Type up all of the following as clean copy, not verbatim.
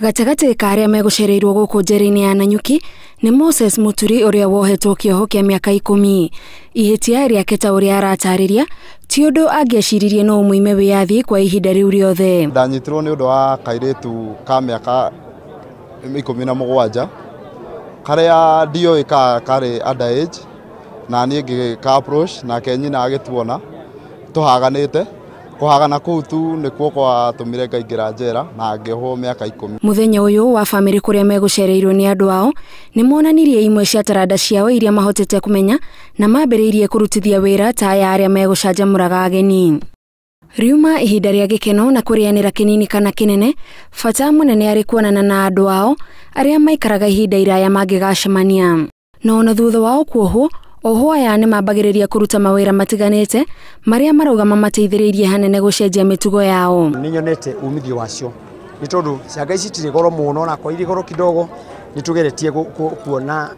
Gatagatĩ ka arĩa megũcereirwo gũkũ njera-inĩ ya Nanyuki nĩ Moses Muturi ũrĩa wohetwo kĩoho kĩa mĩaka 10. Ihĩtia rĩake ta ũrĩa aratarĩria ti ũndũ angĩeciririe no ũmũime wĩyathi kwa ihinda rĩu rĩothe. Ndanyitirwo nĩ ũndũ wa kairĩtu ka mĩaka 17 karĩa ndioĩ ka karĩ underage, na niĩ ngĩka approach nake nyina agĩtuona tũhaganĩte. Kũhagana kũu tu nĩkuo gwatũmire ngaingĩra njera na ngĩohwo mĩaka 10. Mũthenya ũyũ wa bamĩrĩ kũrĩa megũcereirwo nĩ andũ ao nĩ monanirie imwe cia taranda ciao iria mahotete kũmenya na mambĩrĩirie kũrutithia wĩra ta aya arĩa megũcanjamũraga ageni. Riuma ihinda rĩa gĩkeno na kũrĩanĩra kĩnini kana kĩnene, bata mũnene arĩ kuonana na andũ ao arĩa maikaraga ihinda iraya mangĩgacemania. No ona thutha wao kuohwo, oho aya nĩ mambagĩrĩria kũruta mawĩra matiganĩte marĩa marauga mamateithĩrĩirie hanene gũcenjia mĩtugo yao. Nĩ nyonete umithio wacio nĩ tondũ cianga ici itirĩ goro mũno, ona akorwo irĩ goro kidogo nĩ tũgeretie kuona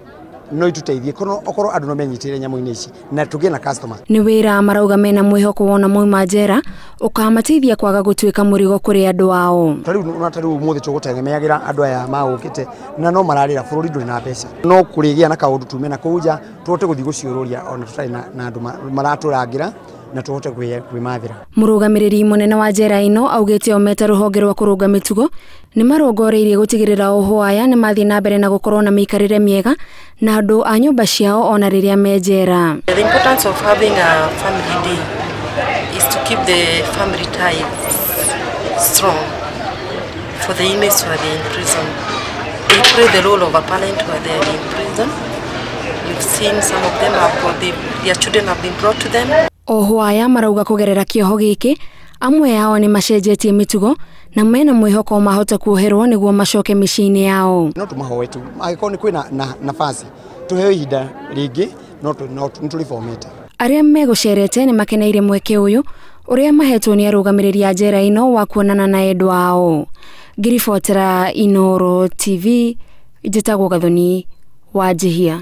no ituteithie okorwo andũ no menyitĩrĩre nyamũ-inĩ ici na tũgĩe na customer. Nĩ wĩra marauga mena mwĩhoko wona mauma njera ũkamateithia kwaga gũtuĩka mũrigo kũrĩ andũ ao. Ta rĩu ũmũthĩ tũgũtengemeagĩra andũ aya magũkĩte na no mararĩra bũrũri ndũrĩ na mbeca, no kũrĩgĩa na kaũndũ tume na kũu nja tũhote gũthiĩ gũciũrũria ona tũtarĩ na andũ maratũrangĩra na tũhote kwĩmathĩra. Mũrũgamĩrĩri mũnene wa njera ĩno augĩte o meta rũhonge rwa kũrũnga mĩtugo nĩ marongoreirie gũtigĩrĩra oho aya nĩ mathiĩ na mbere na gũkorwo na mĩikarĩre mĩega na andũ a nyũmba ciao ona rĩrĩa me njera. The importance of having a family day is to keep the family ties strong for the inmates who are there in prison. They play the role of a parent who are there in prison. You've seen some of them have got their children have been brought to them. Oho aya marauga kũgerera kĩoho gĩkĩ amwe ao nĩ macenjetie mĩtugo na mena mwĩhoko mahota kuoherwo nĩguo macoke mĩciĩ-inĩ yao. No tũmahoe tu angĩkorwo nĩ kwĩna nafasi tũheo ihinda rĩngĩ no nĩtũrĩbomete. Arĩa megũcerete nĩ makeneire mweke ũyũ ũrĩa mahetwo nĩ arũgamĩrĩri a njera ĩno wa kuonana na endwa ao. Ngĩribotera Inooro TV, njĩtagwo Gathoni wa Njihia.